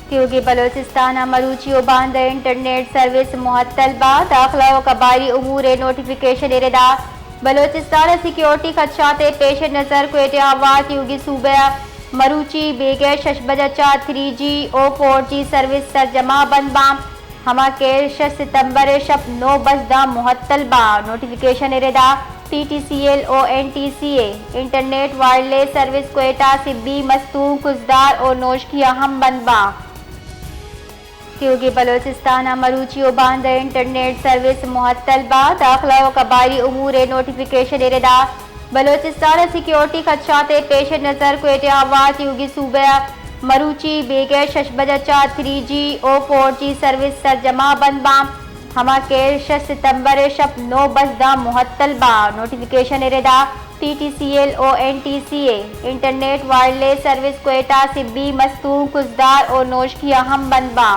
تیوگیں بلوچستان ءَ مروچی ءُ باندا انٹرنیٹ سروس معطل باں۔ داخلہ ءُ کباہری امور ءِ نوٹیفکیشن ءِ ردا بلوچستان ءَ سیکیورٹی خدشات ءِ پیش نظر کوئٹہ ءَ ہوار تیوگیں صوبہ ءَ مروچی بیگہ شش بج ءَ چہ تھری جی ءُ فور جی سروس سرجم ءَ بند باں، ہما کہ شش ستمبر ءِ شپ نو بج داں معطل باں۔ نوٹیفکیشن ءِ ردا پی ٹی سی ایل ءُ این ٹی سی اے، انٹرنیٹ وائرلیس سروس کوئٹہ، سبی، مستونگ، خضدار ءُ نوشکی ءَ ہم بند باں۔ تیوگیں بلوچستان ءَ مروچی ءُ باندا انٹرنیٹ سروس معطل باں۔ داخلہ ءُ کباہری امور ءِ نوٹیفکیشن ءِ ردا بلوچستان ءَ سیکیورٹی خدشات ءِ پیش نظر کوئٹہ ءَ ہوار تیوگیں صوبہ ءَ مروچی بیگہ شش بج ءَ چہ تھری جی ءُ فور جی سروس سرجم ءَ بند باں، ہما کہ شش ستمبر ءِ شپ نو بج داں معطل باں۔ نوٹیفکیشن ءِ ردا پی ٹی سی ایل ءُ این ٹی سی اے، انٹرنیٹ وائرلیس سروس کوئٹہ، سبی، مستونگ، خضدار ءُ نوشکی ءَ ہم بند باں۔